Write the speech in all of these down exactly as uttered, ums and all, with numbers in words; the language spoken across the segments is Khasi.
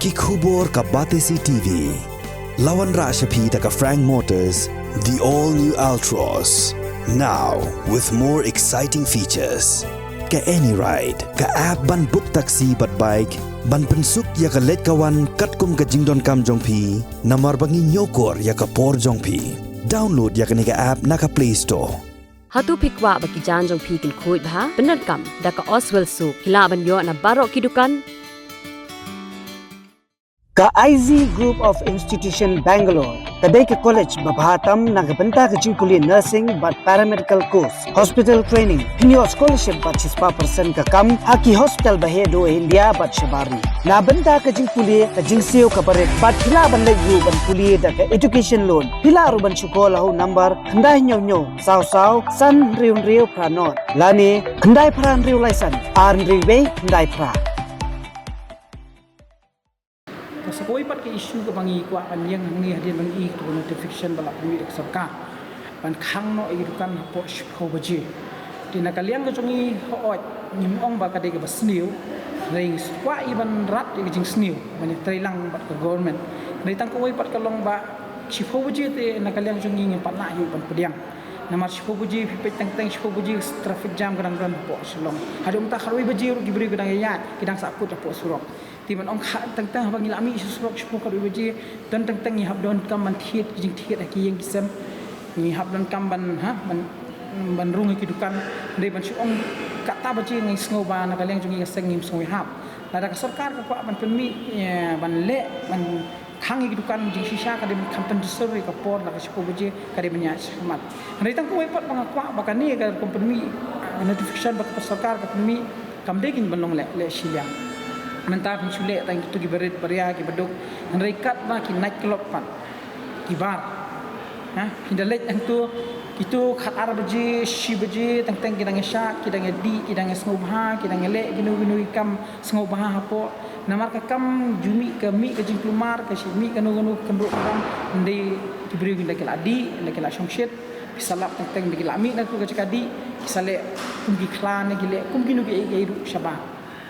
Ki khubor ka Batesi T V. La wanrah sha phi da ka Frank Motors, the all new Altroz. Now with more exciting features. Ka AnyRide, ka app ban book taxi bad bike, ban pynsuk ïa ka leit ka wan katkum ka jingdonkam jong phi, namar ba ngi ñiewkor ïa ka por jong phi. Download ïa kane ka app na ka Play Store. Hato phi kwah ba ki jaiñ jong phi kin khuid bha? Pyndonkam da ka Oswell Soup. Phi lah ban ïoh na baroh ki dukan. Ka I Z Group of Institution Bangalore ka dei ka college ba bha tam na ka bynta ka jingpule nursing bad paramedical course, hospital training. Phin ïoh scholarship bad shispah percent ka kam ha ki hospital ba heh duh ha India bad shabar ri. Na bynta ka jingpule, ka jingsiew kaba rit bad phi lah ban leit ruh ban pule da ka education loan. Phi lah ruh ban shu call ha u number khyndai hynñiew hynñiew saw saw san hynriew hynriew phra nod lane khyndai phra hynriew lai san ar hynriew wei khyndai phra. Ka sa kawei pat ka issue kaba ngi kwah ban ïeng hangne hadien ba ngi ïoh ïa ka notification ba la pynmih da ka sorkar ban khang noh ïa ki dukan hapoh shiphew baje. Te na ka liang ka jong ngi, hooid, ngim ong ba ka dei kaba sniew, hynrei ngi kwah ïa ban rat ïa ka jingsniew ban ïatrei lang bad ka government. Hynrei tang kawei pat ka long ba shiphew baje te na ka liang jong ngi ngim pat lah ïa u ban pdiang. Namar shiphew baje phi peit teng teng, shiphew baje traffic jam ka dang don hapoh Shillong. Haduh mynta khatwei baje ruh ki briew ki dang ïaid, ki dang sah kut hapoh surok. Te ban ong kha teng teng haba ngi la mih sha surok shiphew khatwei baje, don teng teng ngi hap donkam ban thied ki jingthied ha ki ïing ki sem. Ngi hap donkam ban, ha, ban, ban rung ha ki dukan. Hynrei ban shu ong kata baje ngi sngew ba na ka liang jong ngi ka seng ngim sngew ïahap. Lada ka sorkar ka kwah ban pynmih, eh, ban leh, ban khang ïa ki dukan jingshisha, ka dei ban kham pynjynjar ïa ka por, na ka shiphew baje ka dei ban ïaid shakhmat. Hynrei tang kawei pat ba nga kwah ba kane ka rukom pynmih, ah, notification ba ka sorkar ka pynmih, kam dei kaba long leh, leh shiliang. Mynta phin shu leh tang kito kiba rit baria kiba duk. Hynrei katba ki night club pat, ki bar, ha, phin da leit hangto, kito khatar baje, shi baje, teng teng ki dang ïashah, ki dang ïadih, ki dang ïasngewbha, ki dang ïaleh kino kino ki kam sngewbha hapoh. Namar ka kam ju mih, ka mih ka jingkulmar, ka shu mih kano kano ka kynroh ka kam, ym dei ki briew ki la, ki la dih, ki la shongshit. Phi sa lap teng teng ba ki la mih na katu ka jaka dih, ki sa leh kum ki khla ne ki leh kum kino kiei kiei ruh shabar.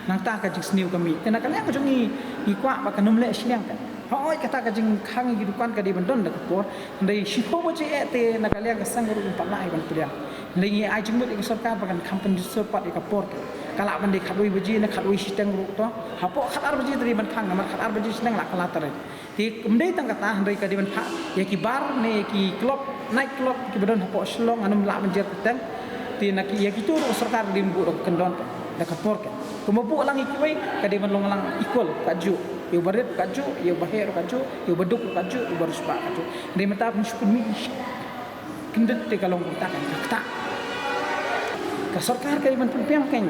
Nangta ka jingsniew ka mih. Te na ka liang ka jong ngi, ngi kwah ba kan ym leh shiliang pat. Hooid, kata ka jingkhang ïa ki dukan ka dei ban don da ka por. Hynrei shiphew baje eh te na ka liang ka seng ruh ngim pat lah ïa ban pdiang. Hynrei ngi ai jingmut ïa ka sorkar ba kan kham pynjynjar pat ïa ka por. Ka lah ban dei khatwei baje ne khatwei shiteng ruh to. Hapoh khatar baje te dei ban khang, namar khatar baje shiteng lah kylla tarik. Te ym dei tang kata, hynrei ka dei ban phah ïa ki bar ne ïa ki club, night club kiba don hapoh Shillong, ngan ym lah ban jer kyrteng. Te na ki, ïa kito ruh ka sorkar ka dei ban buh da ka kyndon, da ka por ka. Kumba buh lang ïa kiwei, ka dei ban long lang equal, kajuh. Ïa uba rit kajuh, ïa uba heh ruh kajuh, ïa uba duk ruh kajuh, ïa uba riewspah kajuh. Hynrei mynta phin shu pynmih kyndit te ka long kumta, ka ktah. Ka sorkar ka dei ban pynbiang kein.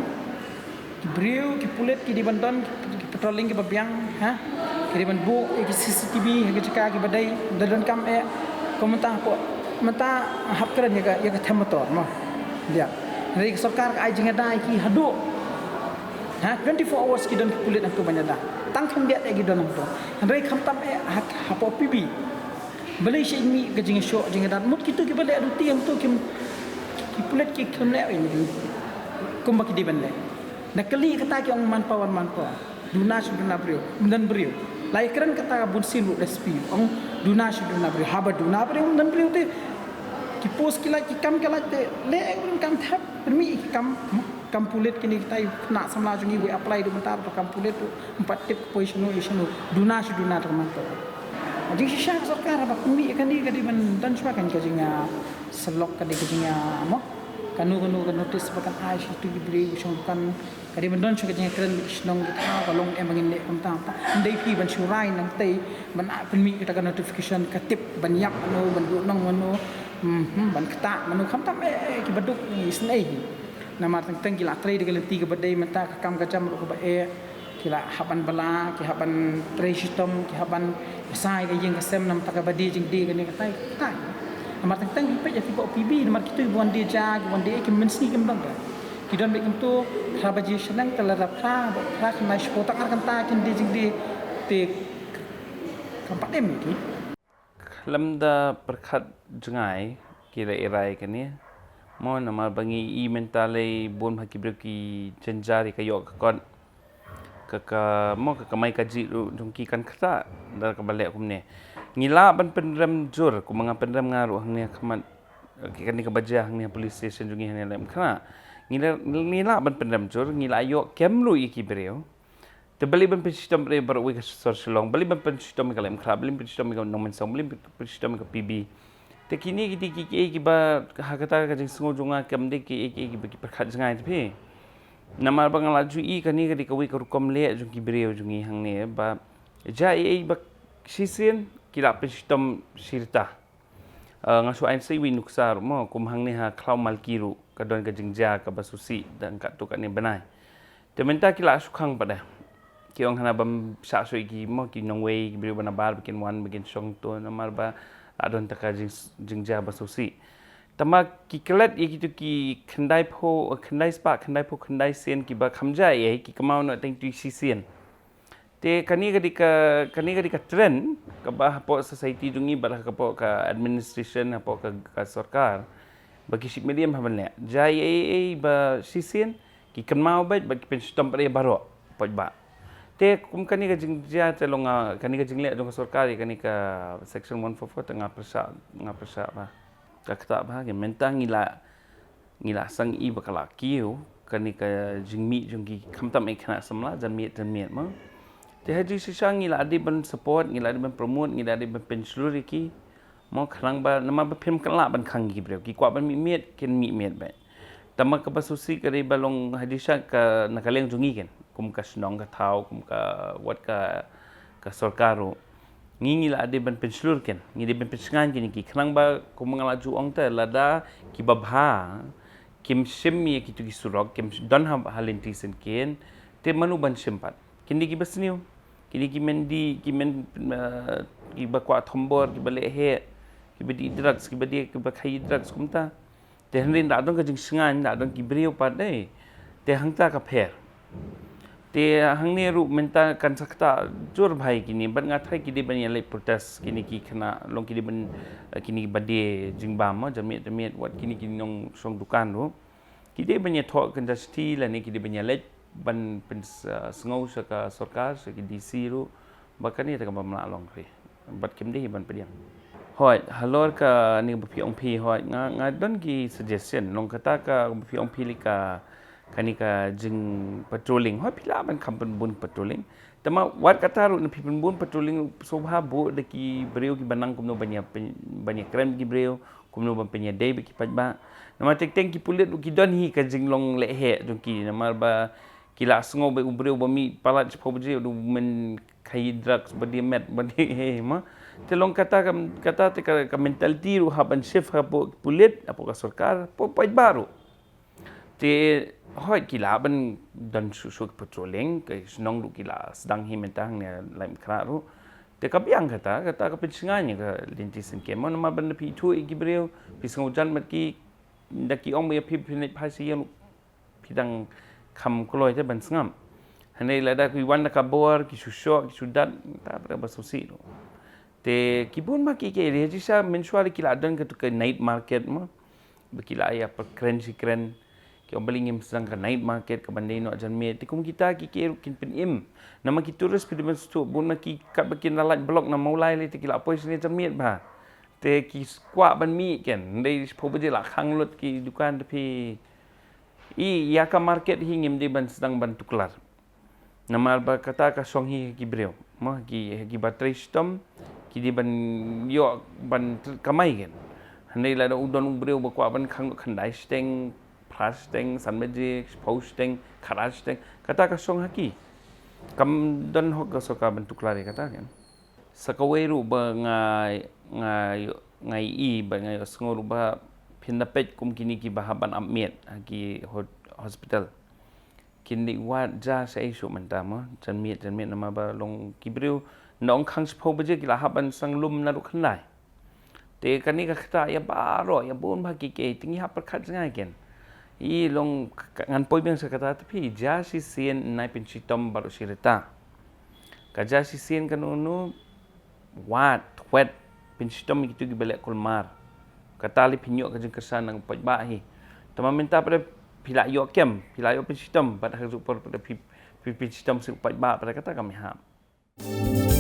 Ki briew, ki pulit ki dei ban don, ki, ki patrolling kiba biang, ha? Ki dei ban buh ïa ki C C T V ha ki jaka kiba dei, da donkam eh, kum mynta hapoh, mynta hap kren ïa ka, ïa ka them motor, mo. Biang. Hynrei ka sorkar ka ai jingïada ïa ki haduh. Ha, twenty-four hours ki don ki pulit hangto ban ïada. Tang khyndiat eh ki don hangto. Hynrei khamtam eh ha, hapoh P B. Balei sha ïing mih ka jingshoh jingïada. Mut kito kiba leh duty hangto kim, ki pulit ki khlem leh ïa kumba ki dei ban leh. Na kali kata ki ong manpower, manpower. Duna sha duna briew, ym don briew. La ïakren kata ka bun sien ruh da S P. Ong duna sha duna briew. Haba duna briew, ym don briew te. Ki post ki lait, ki kam ki lait te. Leh ïa ka kam thep, pynmih ïa ki kam, kam pulit kine kita, ïa u khynnah samla jong ngi uba apply duh mynta ruh ka kam pulit ruh. Ym pat tip ka poi shano ïa shano. Duna sha duna te ka manpower. Jingshisha ka sorkar haba pynmih ïa kane ka dei ban don shuwa kan ka jing, ah, syllok, ka dei ka jing, ah, mo. Kano kano ka notice ba kan ai sha kito ki briew shong dukan. Ka dei ban don shuwa ka jingkren bad ki shnong ki thaw, ka long em ba ngin leh kumta kumta. Ym dei phi ban shu rai nangtei ban, ah, pynmih kata ka notification, ka tip ban ïap mano, ban duh nong mano, hmm, hmm, ban ktah mano, khamtam eh, eh, kiba duk ngi isynei hi. Namar teng teng ki la trei da ka lynti kaba dei, mynta ka kam ka jam ruh kaba eh. Ki la hap ban bylla, ki hap ban trei shitom, ki hap ban bsa ïa ka ïing ka sem, namar kata kaba die jingdie kane katai, katai. Namar teng teng peit ïa ki ba P B, namar kito kiba wan die ja, kiba wan die, ki mynsngi kim don re. Ki don beit kumto, phra baje shaneng, te lada phra, phra khyndai shiphew tang ar kynta kin die jingdie, te kam pat im ïa ki. Khlem da pyrkhat jngai ki la ïa rai kane. Mo namar ba ngi i mynta lei bun bha ki briew ki jynjar ïa ka ïoh ka kot. ka, ka, mo ka kamai kajih ruh jong ki kan kata da kaba leh kumne. Ngi lah ban pynrem jur, kumba nga pynrem nga ruh hangne ha khmat, eh, kane kaba jia hangne ha police station jong ngi hangne ha Laitumkhrah. Ngi lah, ngi lah ban pynrem jur, ngi lah ïoh kem ruh ïa ki briew. Te balei ban pynshitom ïa baroh kawei ka sor Shillong, balei ban pynshitom ïa ka Laitumkhrah, balei ban pynshitom ïa ka Nongmynsong, balei ban pynshitom ïa ka P B. Te kine ki dei kiei kiei kiba ha kata ka jingsngew jong nga kam dei kiei kiei kiba ki pyrkhat jngai te phi. Namar ba nga la ju i kane ka dei kawei ka rukom leh jong ki briew jong ngi hangne ba jia ei ei ba shisien ki la pynshitom shi rta. Eh, nga shu ai sa iwei i nuksa ruh mo, kum hangne ha Khlaw Malki ruh ka don ka jingjia kaba sngewsih dang katto katne bnai. Te mynta ki la shu khang pat de. Ki ong hana bym shah shuh ïa ki mo, ki nongwei, ki briew ba nabar ba kin wan ba kin shong to, namar ba la don ta ka jing, jingjia ba sngewsih. Tangba ki klet ïa kito ki khyndai phew, khyndai spah khyndai phew khyndai sien kiba kham jia ei ei, ki kynmaw noh tang ito i shisien. Te kane ka dei ka, kane ka dei ka trend kaba hapoh society jong ngi bad hapoh ka administration, hapoh ka, ka sorkar, ba ki shim medium ha ban leh. Jia ei ei ba shisien ki kynmaw beit bad ki pynshitom pat ïa baroh paidbah. Te kum kane ka jingjia te long, ah, kane ka jingleh jong ka sorkar ïa kane ka section one four four te nga pyrshah, nga pyrshah ba ka kata ba ki mynta ngi la ngi la sangeh ba ka la kiew kane ka jingmih jong ki khamtam ïa ki khynnah samla janmiet janmiet mo. Te ha jingshisha ngi la dei ban support, ngi la dei ban promote, ngi la dei ban pynshlur ïa ki mo, khnang ba namar ba phim lah ban khang ïa ki briew, ki kwah ban mih miet kin mih miet beit. Tangba kaba sngewsih ka dei ba long ha jingshisha ka na ka liang jong ngi kin, kum ka shnong ka thaw, kum ka wat ka, ka sorkar ruh. Ngi ngi la dei ban pynshlur kin, ngi dei ban pynshngaiñ kin ïa ki, khnang ba kum nga la ju ong te lada kiba bha kim shim ïa kito ki surok, kim don ha, ha lynti syngkien, te mano ban shim pat? Kin dei kiba sniew, kin dei ki men dih, ki men, eh, kiba kwah thombor, kiba leh heh, kiba dih drugs, kiba dih, kiba khaïi drugs kumta. Te hynrei la don ka jingshngaiñ, la don ki briew pat de. Te hangta ka pher. Te hangne ruh mynta kan sa kata jur bha ïa kine, bad nga tharai ki dei ban ïaleit protest kine ki khynnah, long ki dei ban, eh, kine ba die jingbam mo, janmiet janmiet, wat kine ki nongshong dukan ruh. Ki dei ban ïathoh kynja shithi lane ki dei ban ïaleit ban pyns, eh, sngew sha ka sorkar, sha ki D C ruh, ba kane te kaba ym lah long phi. Bad kim dei hi ban pdiang. Hooid, halor kane ba phi ong phi, hooid, nga, nga don ki suggestion, long kata kaba phi ong phi lei ka, kane ka jing patrolling. Hooid, phi lah ban kham pynbun patrolling. Tangba wat kata ruh na phi pynbun patrolling sngewbha buh da ki briew kiba nang kumno ban ïa pyn, ban ïakren bad ki briew, kumno ban pynïadei bad ki paidbah. Namar teng teng ki pulit ruh ki don hi ka jinglong leh heh jong ki, namar ba ki la sngew ba u briew ba mih palat shiphew baje u dei u men khaïi drugs, ba die meth, ba die heh mo. Te long kata ka, kata te ka, ka mentality ruh hap ban shift hapoh pulit, hapoh ka sorkar, hapoh paidbah ruh. Te hooid ki lah ban don shuh shuh patrolling, ka shnong ruh ki la sdang hi mynta hangne Laitumkhrah ruh. Te ka biang kata, kata ka pynshngaiñ ïa ka lynti syngkien mo, namar ban da phi ithuh ïa ki briew, phi sngewjan bad ki, da ki ong ba ïa phi phin leit phai sha ïing ruh phi dang kham kloi te ban sngap. Hynrei lada ki wan da ka bor, ki shu shoh, ki shu dat, ta ba sngewsih ruh. Te ki bun ma ki, ki ri ha jingshisha mynshuwa ki la don katu ka night market mo. Ba ki la ïa pyrkren shikren. Ki ong balei ngim sdang ka night market kaban dei noh janmiet. Te kum kita ki, ki ruh kin pynim. Namar ki tourist phi dei ban sngewthuh, bun ma ki katba kin da lait block na Mawlai lei te ki la poi shane janmiet bha. Te ki kwah ban mih kin, dei shiphew baje la khang lut ki dukan te phi. I, ïa ka market hi ngim dei ban sdang ban tuklar. Namar ba kata ka shong hi ha ki briew. Mo, ha ki, ha kiba trei shitom, ki dei ban ïoh ban tr-, kamai kin. Hynrei lada u don u briew ba kwah ban khang khyndai shiteng, phra shiteng, san baje, shiphew shiteng, khatar shiteng, kata ka shong ha ki. Kam don hok ka sorkar ban tuklar ïa kata kin. Sa kawei ruh ba nga, nga, nga i, ba nga ïohsngew ruh ba phin da peit kum kine kiba hap ban ap miet ha ki ho-, hospital. Kin dei wad jia shaei shuh mynta mo, janmiet, janmiet namar ba long ki briew, ynda ong khang shiphew baje ki la hap ban sdang lum naduh khyndai. Te kane ka ktah ïa baroh, ïa bun bha ki, ki, te ngi hap pyrkhat jngai kin. I long k-, k-, ngan poi biang sha kata te phi, jia shisien nai pynshitom baroh shi rta. Ka jia shisien kano kano, wad, thwet, pynshitom ïa kito kiba leh kulmar. Kata lei phin ïoh ka jingkyrshan na u paidbah hi. Tangba mynta pat phi la ïoh kem, phi la ïoh pynshitom, bad ha kajuh por pat phi, Phi phi shitom shu paidbah pat kata kam hap.